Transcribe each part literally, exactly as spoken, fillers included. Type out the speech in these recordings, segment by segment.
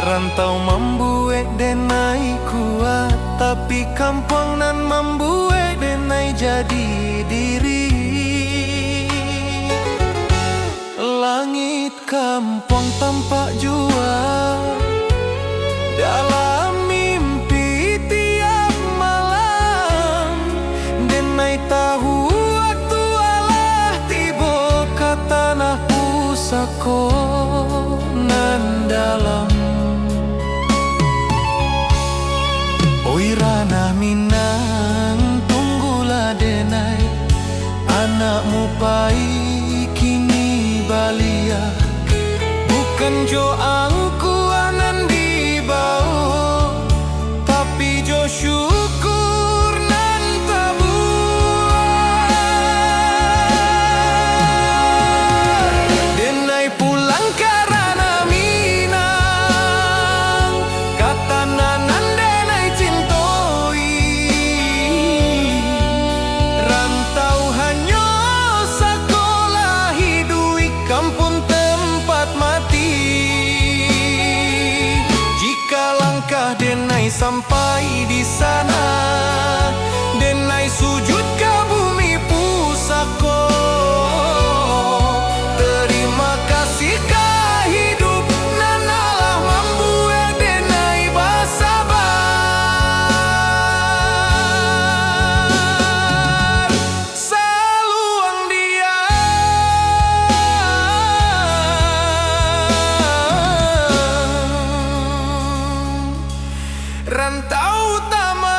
Rantau mambuek denai kuat, tapi kampuang nan mambuek denai jadi diri. Langik kampuang tampak jua dalam mimpi tiap malam. Denai tahu waktu alah tibo ka tanah pusako nan dalam. Oi ranah Minang, tunggulah denai, anakmu pai kini baliak. Bukan jo angkuah nan dibawo, tapi jo syukur nan tabuak. Denai pulang ka ranah Minang, ka tanah nan denai cintoi. Rantau hanyo sakolah iduik, kampuang tempat mati. Jika langkah denai sampai di sana, denai sujud ka bumi pusako. Terima kasih ka hidup nan alah mambuek denai basabar. Saluang diam, rantau tamat.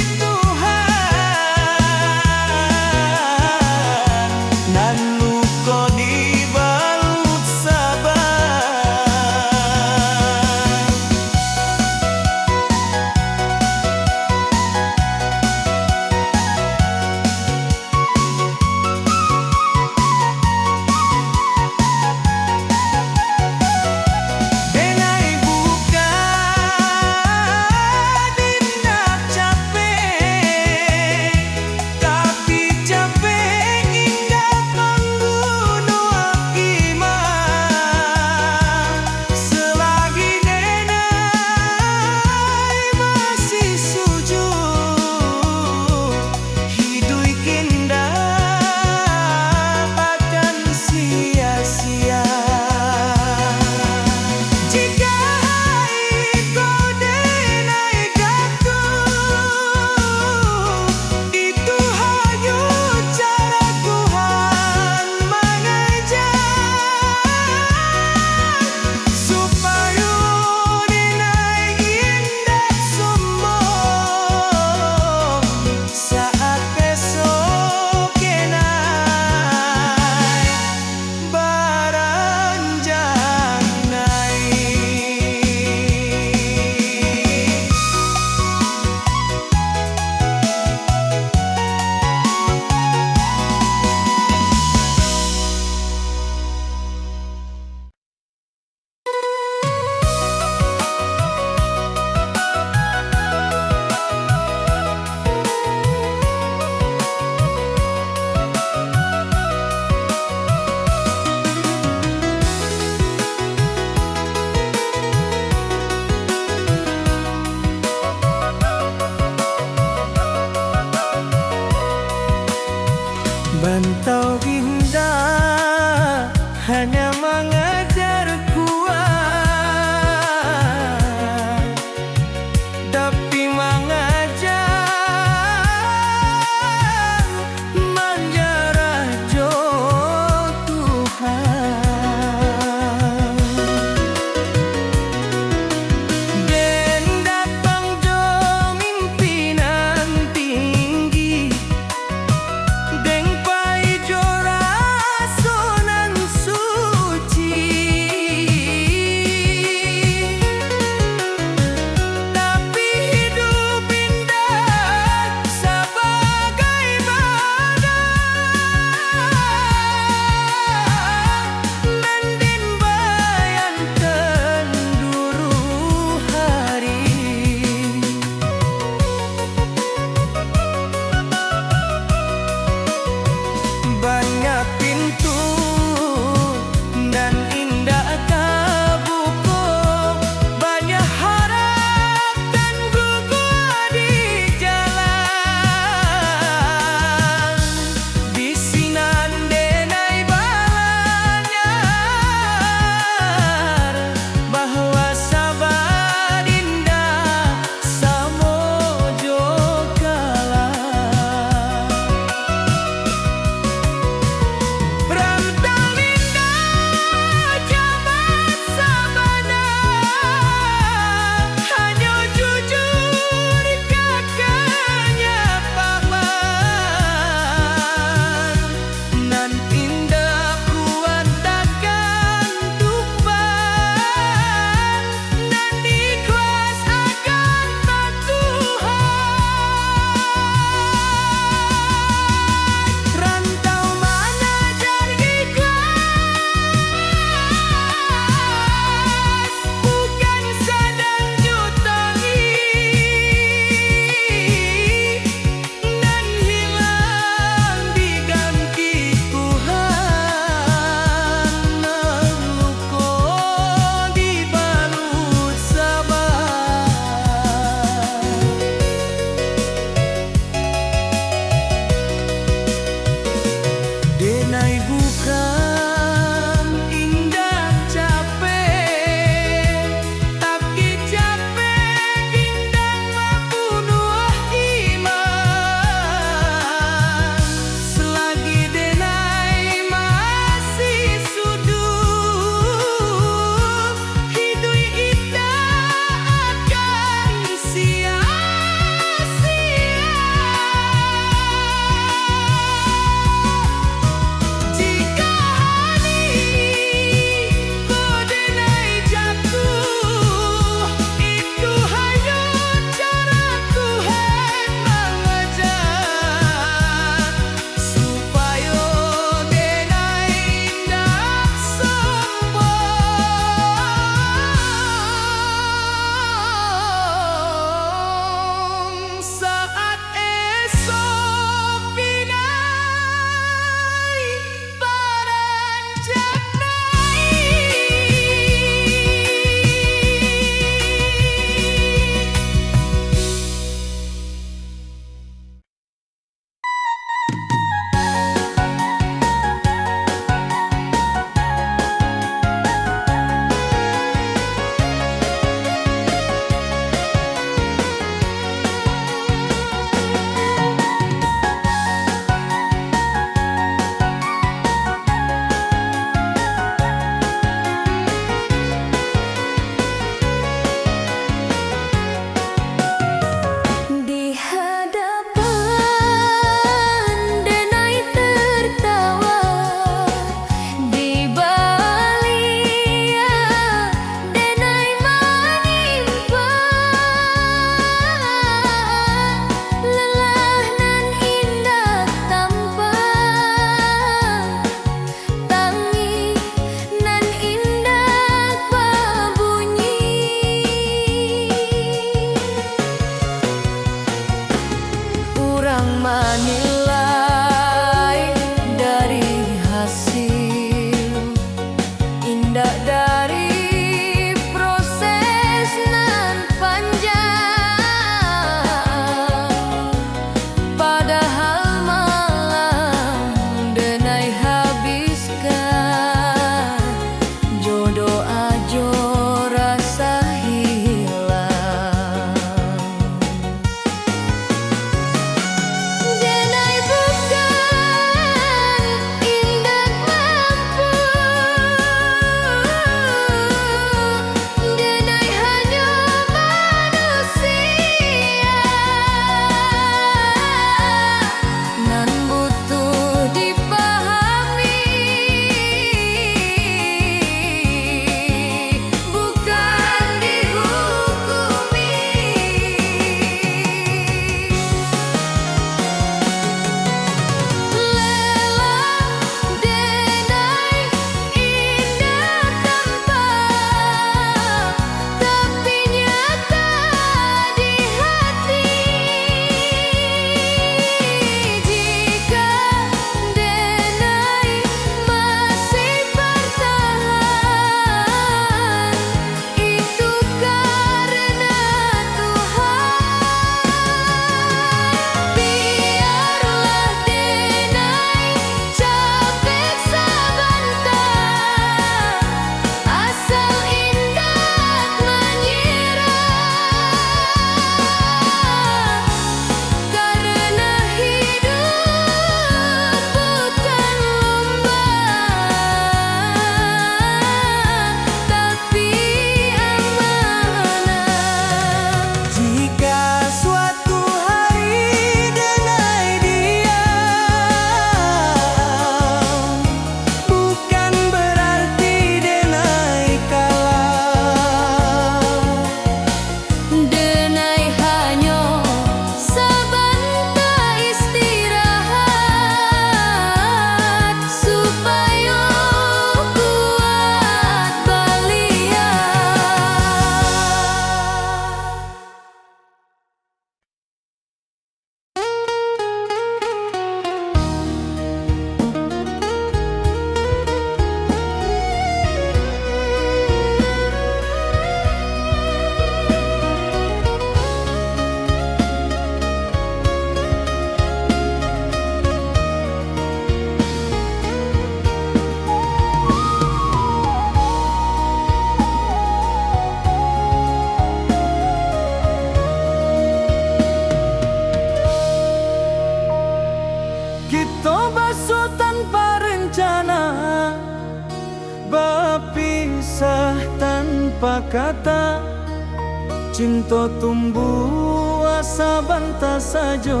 Cinto tumbuah sabanta sajo,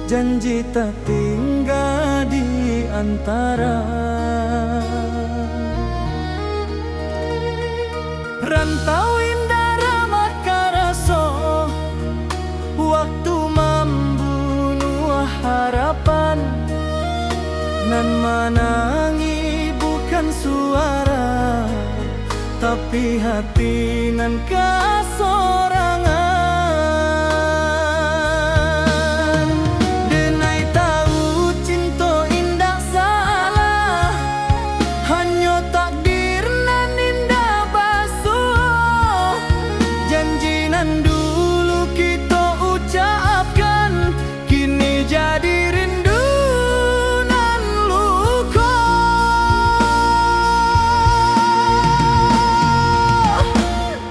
janji tatingga di antara. Rantau indak ramah karaso, waktu mambunuah harapan. Nan manangih bukan suara, tapi hati nan kasorangan. Denai tahu cinto indak salah, hanyo takdir nan indak basuo. Janji nan dulu kito ucapkan, kini jadi rindu nan luko.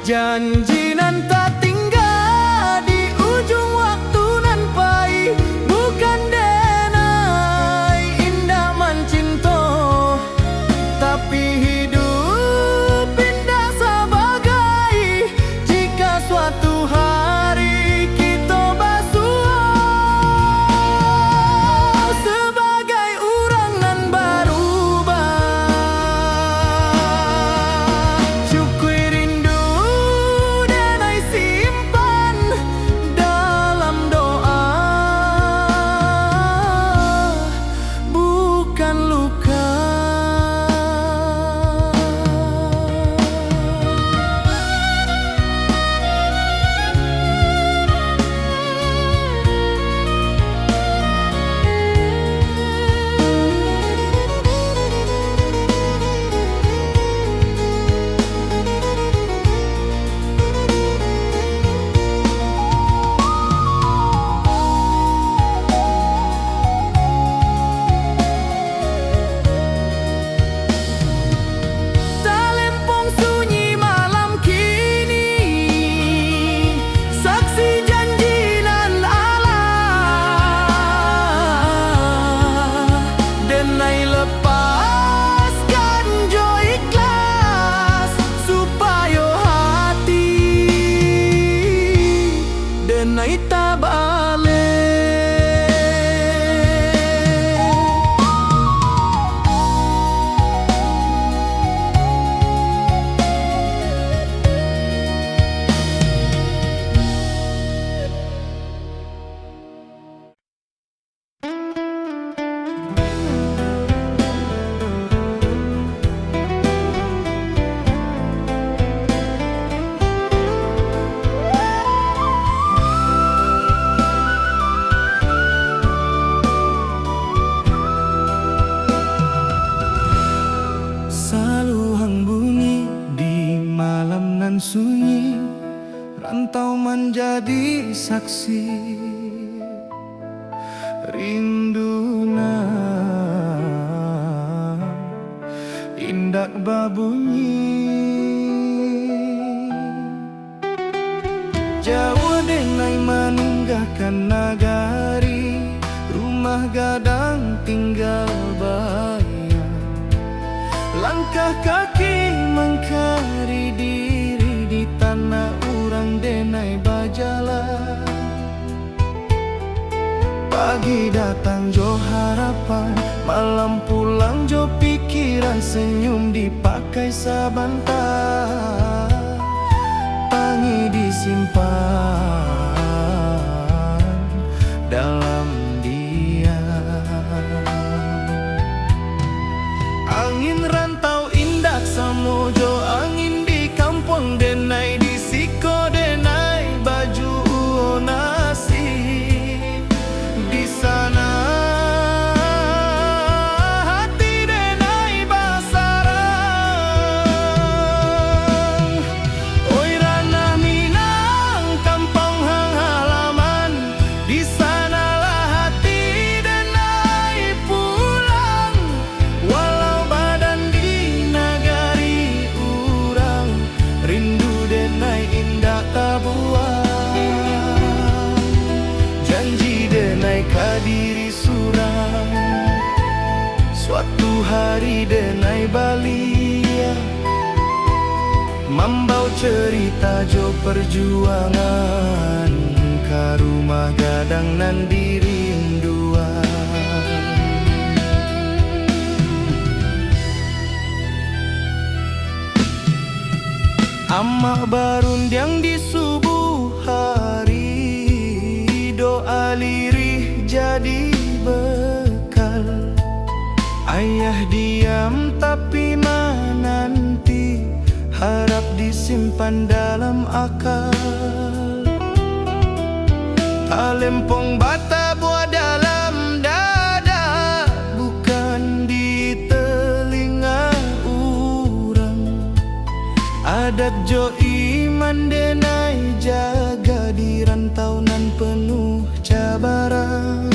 Janji nan tatingga di ujuang waktu nan pai, bukan denai indak mancinto, tapi hidup indak sabagai jika suatu hari kito basuo. Sabagai urang nan barubah, cukuik rindu denai simpan dalam doa, bukan luka. Talempong sunyi malam kini, saksi janji nan alah. Denai lepaskan jo ikhlas, supayo hati denai tabaleh. Saluang bunyi di malam nan sunyi, rantau manjadi saksi. Rindu nan indak babunyi. Jauah denai maninggakan nagari, rumah gadang tinggal bayang. Langkah kaki mangkari diri di tanah urang denai bajalan. Pagi datang jo harapan, malam pulang jo pikiran, senyum dipakai sabanta, tangih disimpan dalam diam. Angin rantau indak samo jo angin di kampuang denai, di siko denai bajuo nasib. Di sana hati denai basarang. Oi ranah Minang, kampuang hang halaman, di sanalah hati denai pulang. Walau badan di nagari urang, rindu denai indak tabuang. Janji denai ka diri surang, suatu hari denai baliak, mambao Cerita jo perjuangan ka rumah gadang nan dirinduan. Amak barundiang di subuh hari, doa lirih jadi bekal. Ayah diam tapi mananti, harap disimpan dalam akal. Talempong batabuah dalam dada, bukan di telinga urang. Adat jo iman denai jaga di rantau nan penuh cabaran.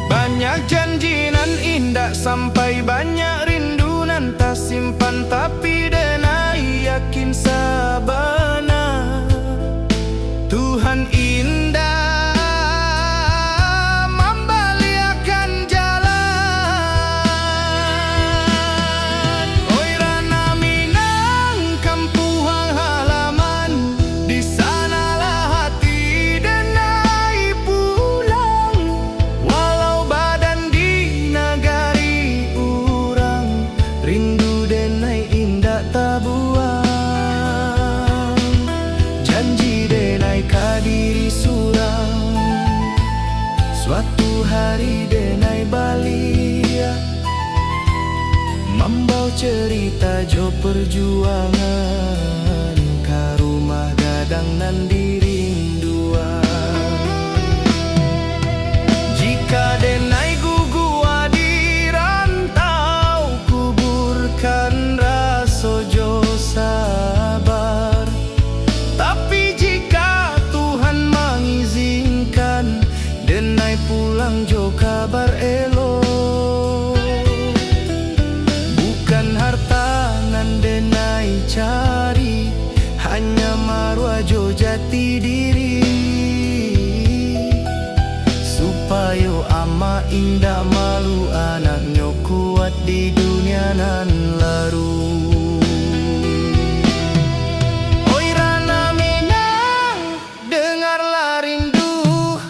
Banyak janji nan indak sampai, banyak rindu nan tasimpan, tapi denai yakin sabana Tuhan indak mambaliakan jalan. Oi Rana Minang, kampuang halaman, di sanalah hati denai pulang. Walau badan di nagari urang, rindu denai indak tabuang. Janji denai ka diri surang, suatu hari denai baliak. Mambao cerita jo perjuangan ka rumah gadang nan dirinduan. Jika denai guguah di rantau, kuburkan raso jo sabar. Tapi jika Tuhan mangizinkan, denai pulang jo kabar elok. Bukan harta nan denai cari, hanya maruah jo jati diri. Supayo amak indak malu, anaknyo kuat di dunia nan laruih. Oi Rana Minang, dengarlah rindu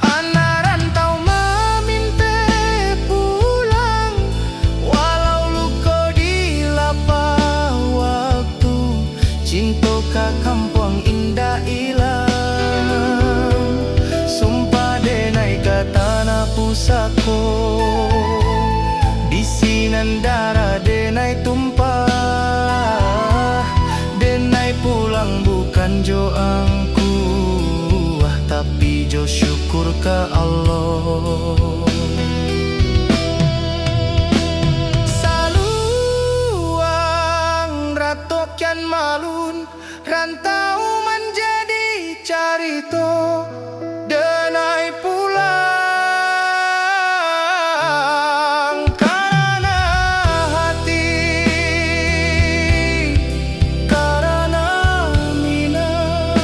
anak rantau maminte pulang. Walau luko dilapah waktu, cinto ka kampuang indak ilang. Sumpah denai ka tanah pusako, di sinan darah denai tumpah. Denai pulang bukan jo angkuah, tapi jo syukur ka Allah. Saluang ratok kian malun, rantau manjadi carito. Denai pulang karana hati, karana Minang.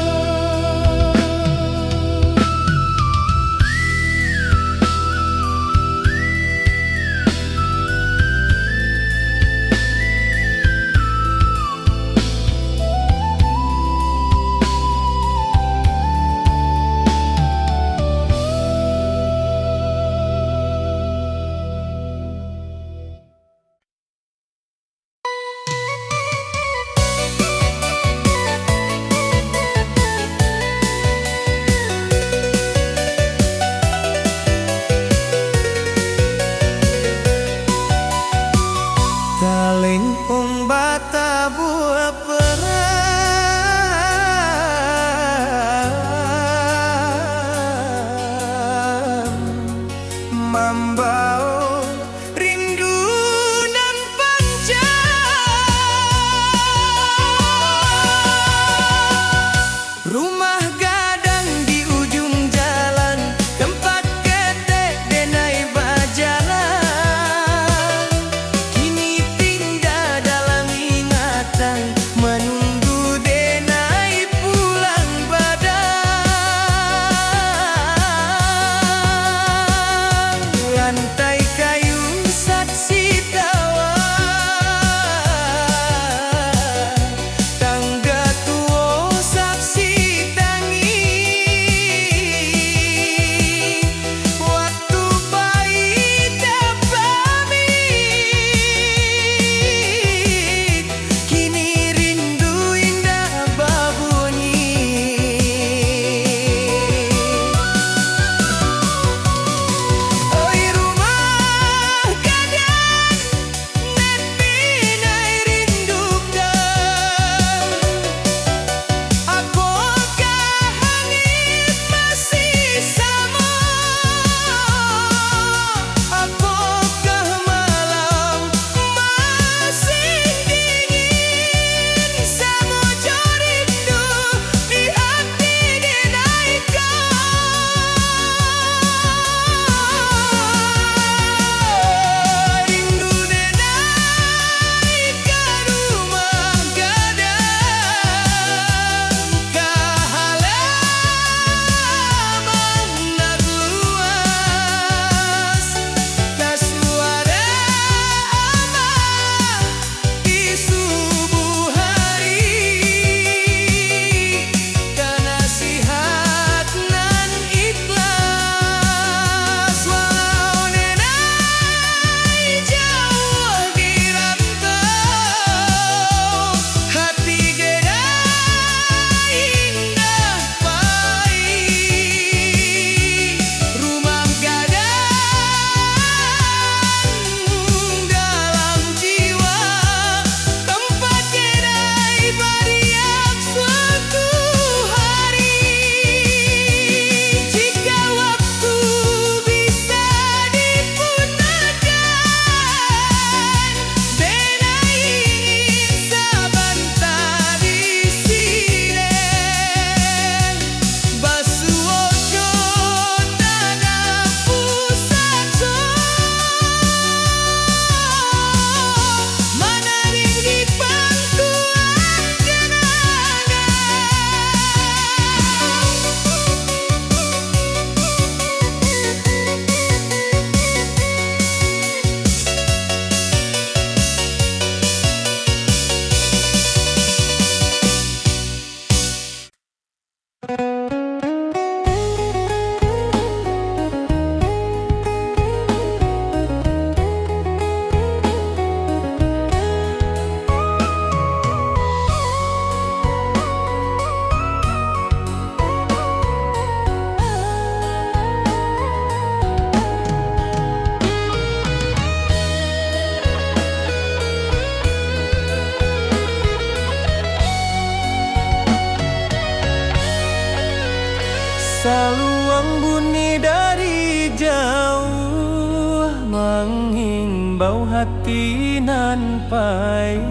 Saluang bunyi dari jauah, mangimbau hati nan pai.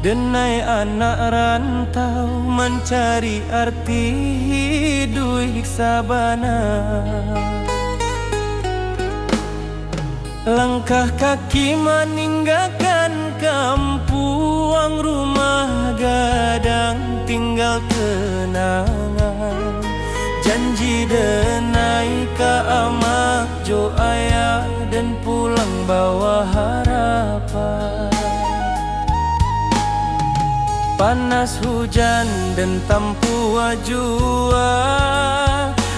Denai anak rantau, mancari arti hiduik sabana. Langkah kaki maninggakan kampuang, rumah gadang tinggal kenangan. Janji denai ka amak jo ayah, den pulang bawa harapan. Panas hujan den tampuah jua,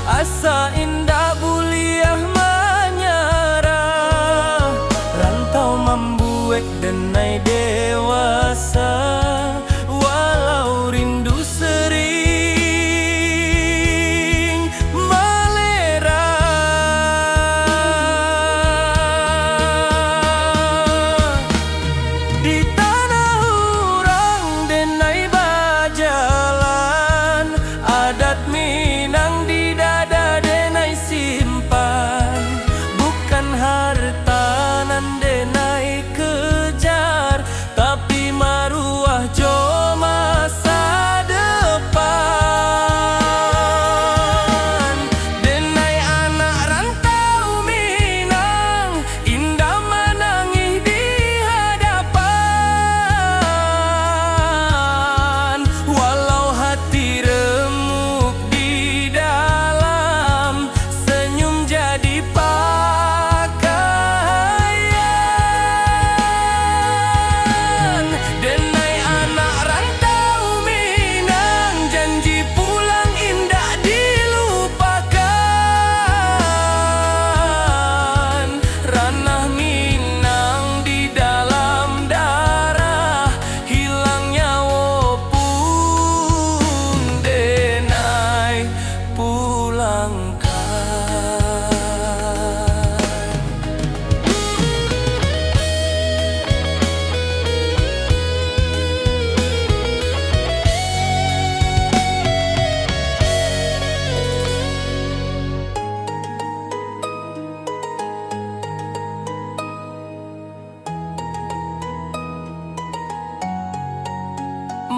asa indak buliah manyarah. Rantau mambuek denai dewasa, walau rindu sering malera. Di tanah urang denai bajalan, adat Minang di dada denai simpan. Bukan harta nan denai kejar, tapi maruah jo masa depan. Denai anak rantau Minang, indak manangih di hadapan. Walau hati remuk di dalam, senyum jadi pakaian. Denai anak rantau Minang, janji pulang indak dilupakan. Ranah Minang di dalam darah, hilang nyawo pun denai pulangkan.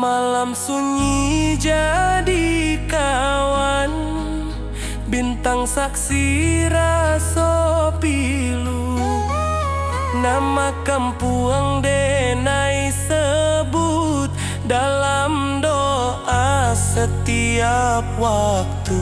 Malam sunyi jadi kawan, bintang saksi raso pilu. Nama kampuang denai sebut dalam doa setiap waktu.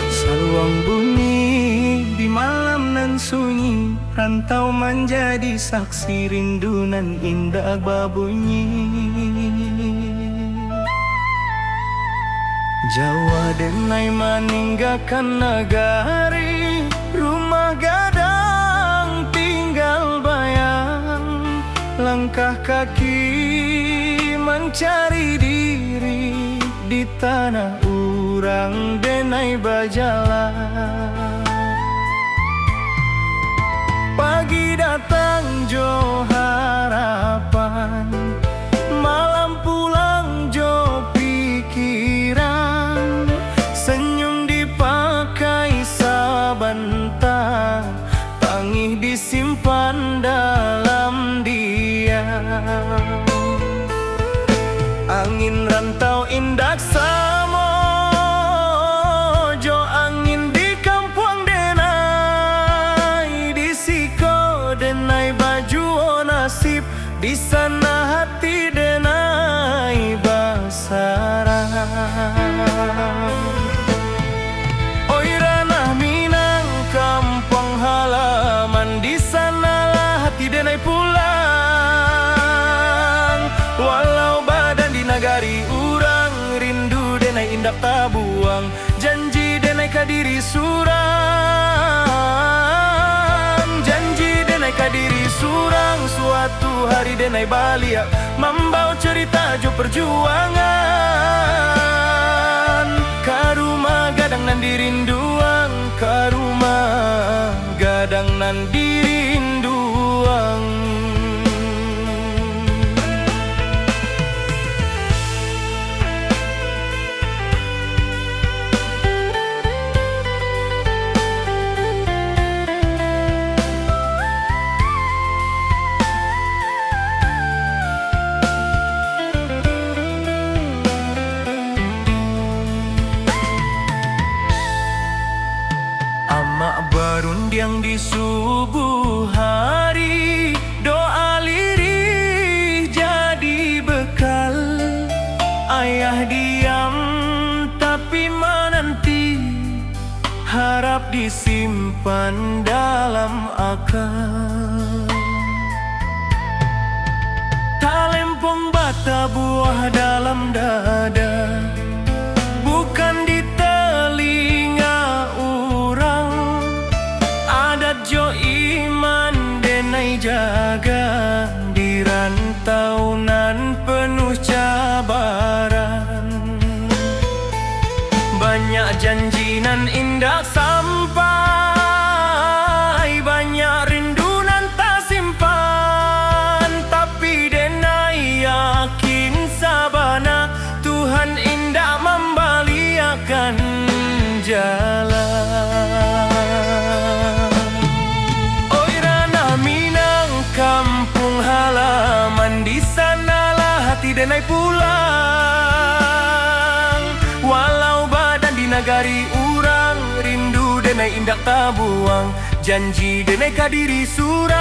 Saluang bunyi di malam nan sunyi, rantau manjadi saksi rindu nan indak babunyi. Jauah denai maninggakan nagari, rumah gadang tinggal bayang. Langkah kaki mancari diri, di tanah urang denai bajalan. Pagi datang jo harapan, malam pulang jo pikiran. Senyum dipakai sabanta, tangih disimpan dalam diam. Angin rantau indak samo jo angin di kampuang denai. Di siko denai bajuo nasib, di sana hati denai basarang. Oi ranah Minang, kampuang halaman, di sanalah hati denai pulang. Walau badan di nagari urang, rindu denai indak tabuang. Janji denai ka diri surang, janji denai ka diri surang. hari denai baliak, mambao carita jo parjuangan. Ka rumah gadang nan dirinduang, ka rumah gadang nan dirinduang. Amak barundiang di subuh hari, doa lirih jadi bekal. Ayah diam tapi mananti, harap disimpan dalam aka. Talempong batabuah dalam dada, bukan di talinga urang. Adat jo iman denai jaga, di rantau nan penuh cabaran. Banyak janji nan indak sampai, banyak rindu nan tasimpan, tapi denai yakin sabana, Tuhan indak mambaliakan jalan. Oi ranah Minang, kampuang halaman, di sanalah hati denai pulang. Walau badan di nagari urang, rindu denai indak tabuang. Janji denai ka diri surang,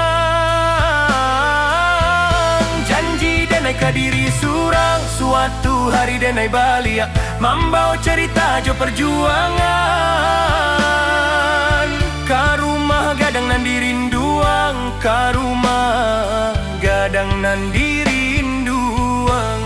janji denai ka diri surang. Suatu hari denai baliak, mambao carita jo parjuangan. Ka rumah gadang nan dirinduang, ka rumah gadang nan dirinduang.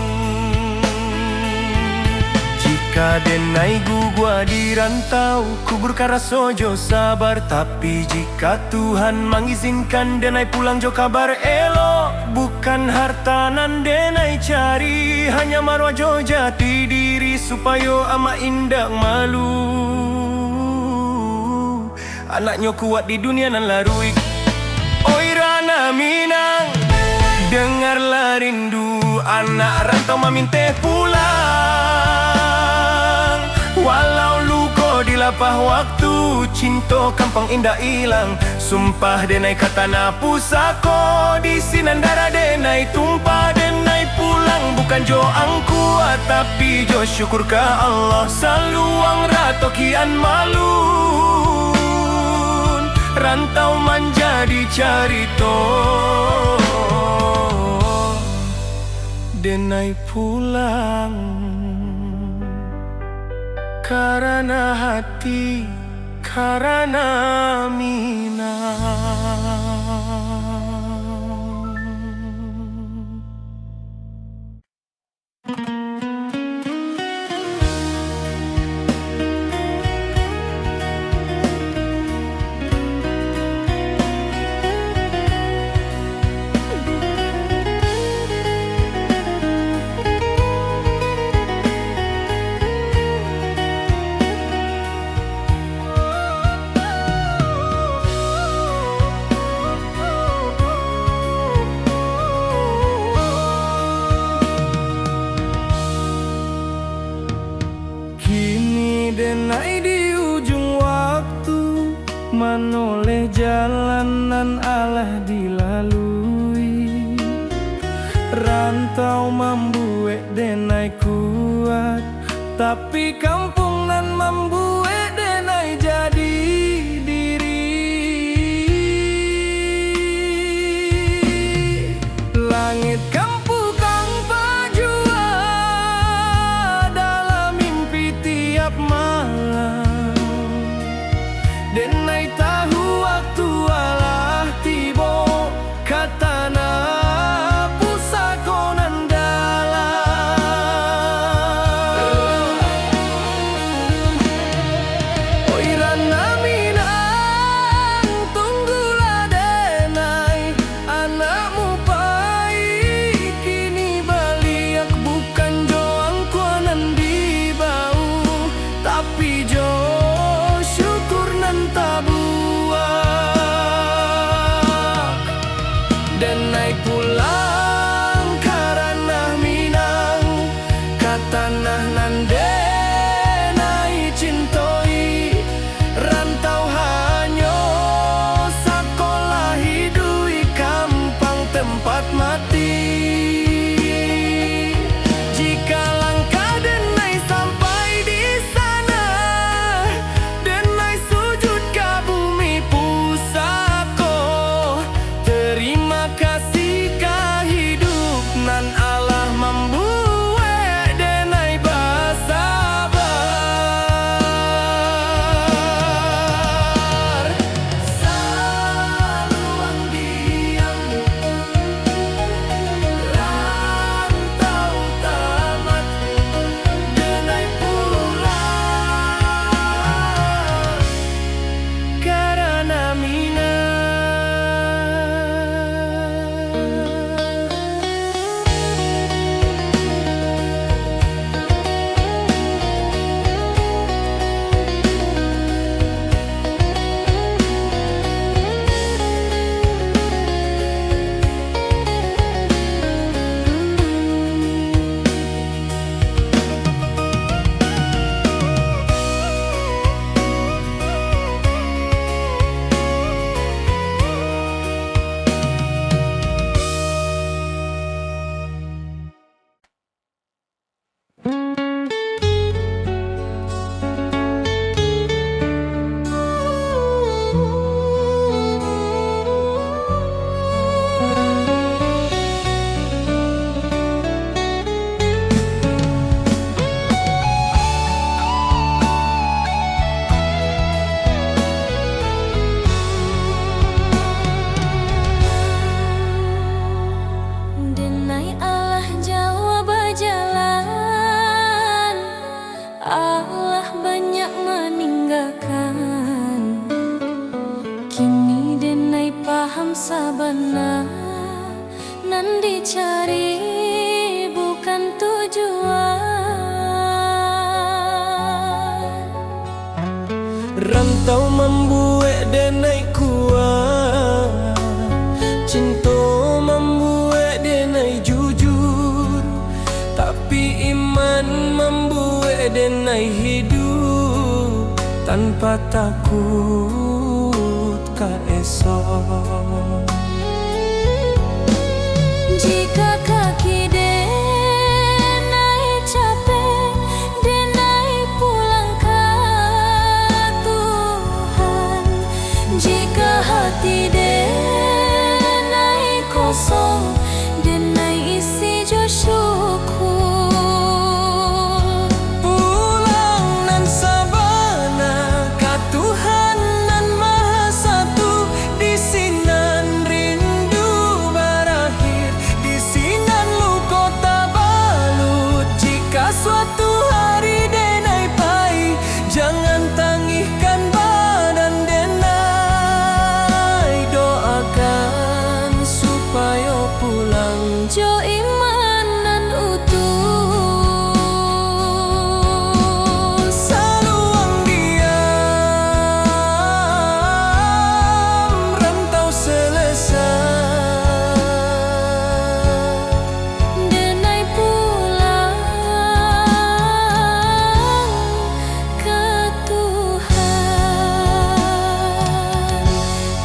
Jika denai guguah di rantau, kuburkan raso jo sabar. Tapi jika Tuhan mangizinkan denai pulang jo kabar elok, bukan harta nan denai cari, hanya maruah jo jati diri, supayo amak indak malu. Anaknyo kuat di dunia nan laruik. Oi ranah Minang, dengarlah rindu anak rantau maminteh pulang. Walau luko dilapah waktu, cinto kampuang indak ilang. Sumpah denai ka tanah pusako, di sinan darah denai tumpah. Denai pulang bukan jo angkuah, tapi jo syukur ka Allah. Saluang rato kian malun, rantau manjadi carito. Denai pulang karana hati, karana Minang. Kini denai di ujung waktu, manoleh jalan nan alah dilalui. Rantau mambuek denai kuat, tapi kampuang nan mambuek denai jadi diri. Langik kampuang pajua dalam mimpi tiap malam. Denai tahu waktu alah tibo, ka tanah pusako nan dalam. Denai paham sabana, nan dicari bukan tujuan. Rantau mambuek denai kuat, cinto mambuek denai jujur, tapi iman mambuek denai hidup tanpa takut ka esok. Jika kaki denai capek, denai pulang ka Tuhan. Jika hati denai kosong, denai isi jo syukur. Pulang nan sabana ka Tuhan nan Maha Satu, di sinan rindu barakhir, di sinan luko tabalut. Jika suatu hari denai pai, jangan tangihkan badan denai, doakan supayo pulang jo iman nan utuh. Saluang diam, rantau selesa. Denai pulang ka Tuhan,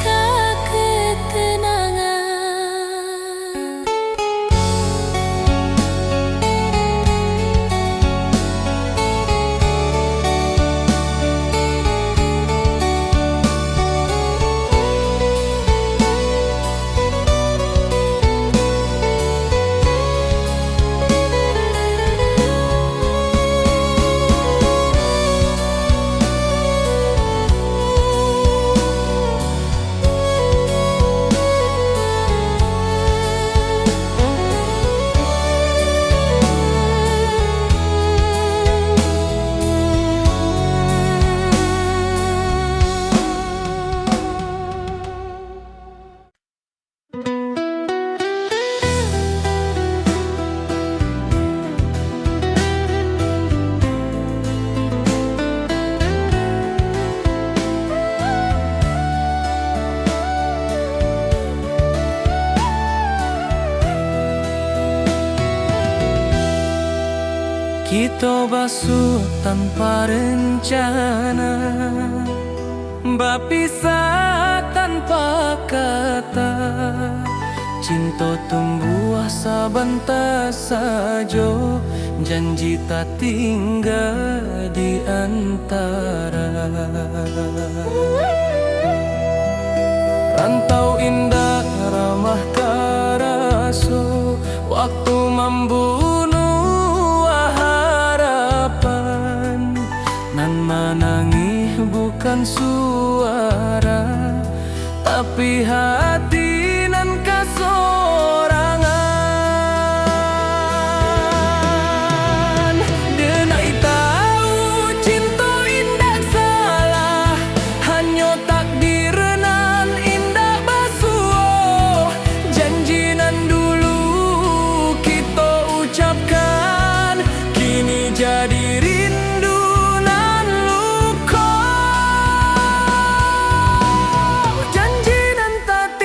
ka ketenangan. Kito basuo tanpa rencana, bapisah tanpa kata. Cinto tumbuah sabanta sajo, janji tatingga di antara. Rantau indak ramah taraso, waktu mambunuah harapan. Nan manangih bukan suara, tapi hati nan kasorangan. Denai tahu cinto indak salah, hanyo takdir nan indak basuo. Janji nan dulu kito ucapkan, kini jadi rindu nan luko. Janji nan tak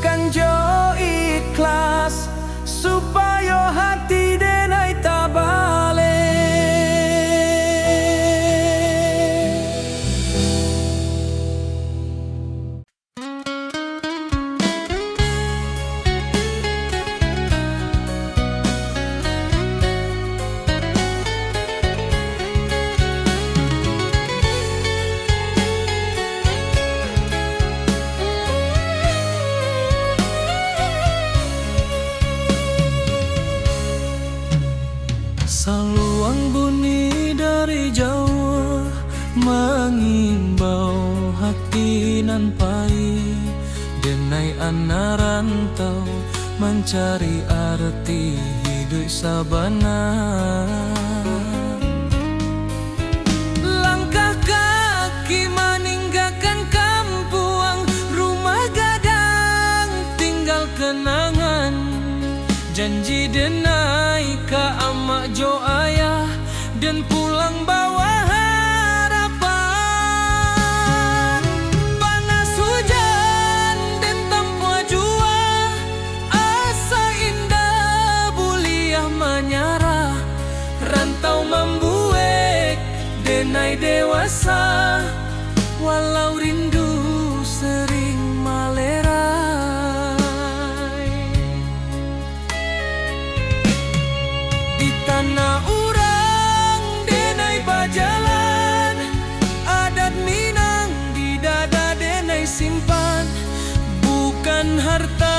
Kan jo ikhlas, supayo hati denai tabaleh. Saluang bunyi dari jauah mangimbau hati nan pai, denai anak rantau mancari arti hiduik sabana. Langkah kaki maninggakan kampuang, rumah gadang tinggal kenangan. Janji denai ka amak jo ayah, den pulang bawa harapan. Panas hujan den tampuah jua, asa indak buliah manyarah. Rantau mambuek denai dewasa, walau rindu sering malerai. Di tanah urang denai bajalan, adat Minang di dada denai simpan. Bukan harta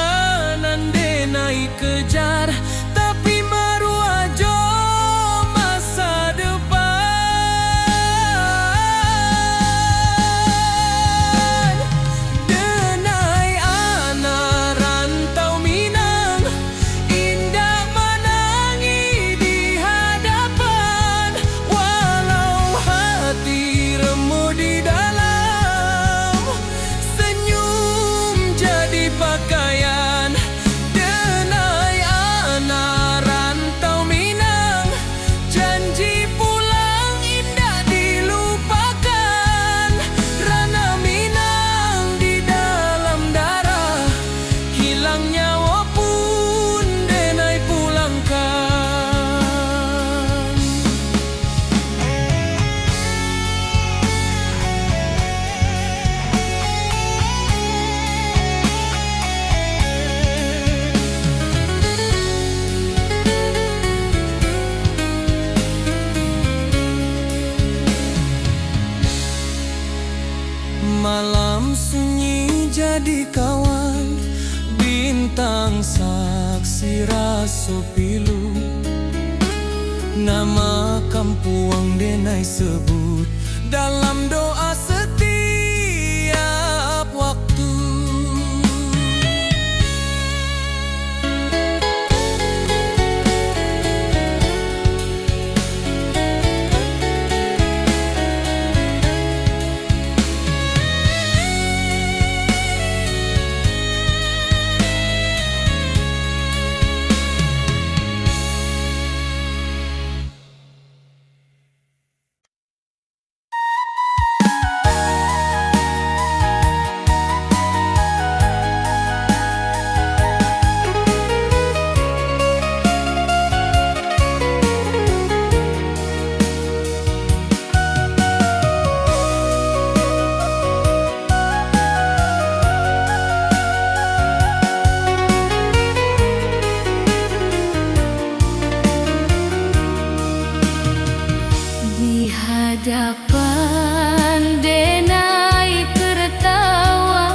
nan denai kejar, tapi maruah jo masa depan. Denai anak rantau Minang, indak manangih di hadapan, walau hati remuk di dalam, senyum jadi pakaian. Denai anak rantau Minang, janji pulang indak dilupakan. Ranah Minang di dalam darah, hilang nyawo pun denai pulangkan. Malam sunyi jadi kawan, bintang saksi raso pilu. Nama kampuang denai sebut dalam doa setiap waktu. Di hadapan denai tertawa,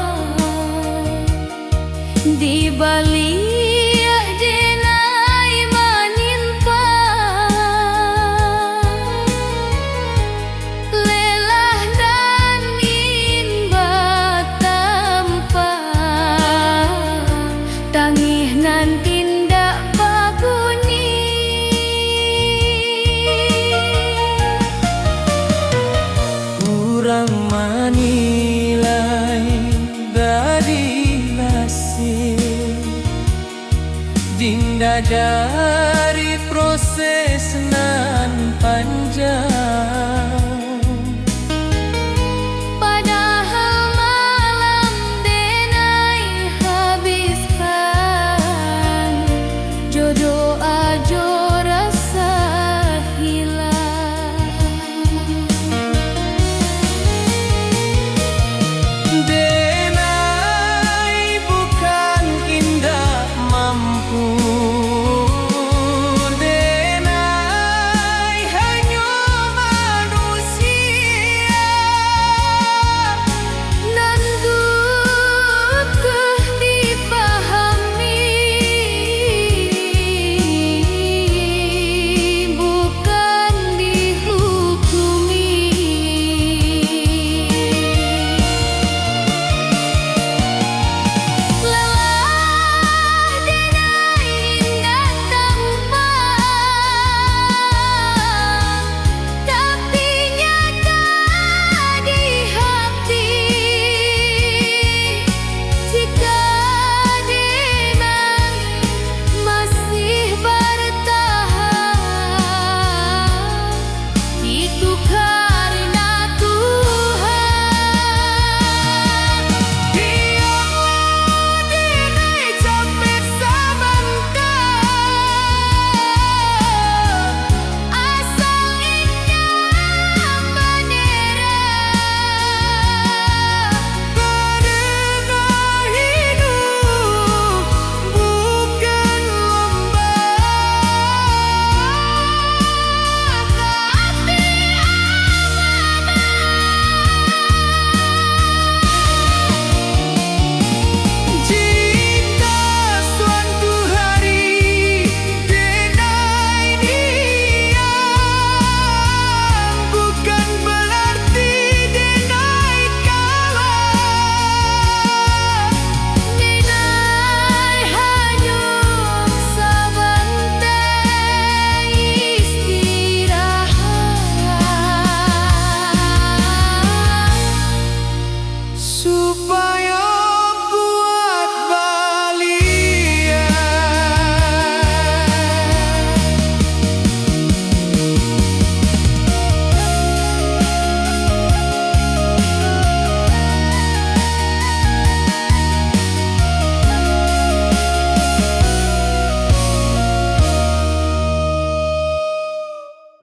di baliak denai manyimpan. Lelah nan indak tampak, tangih nan indak babunyi. Urang manilai dari nasib, dinda ja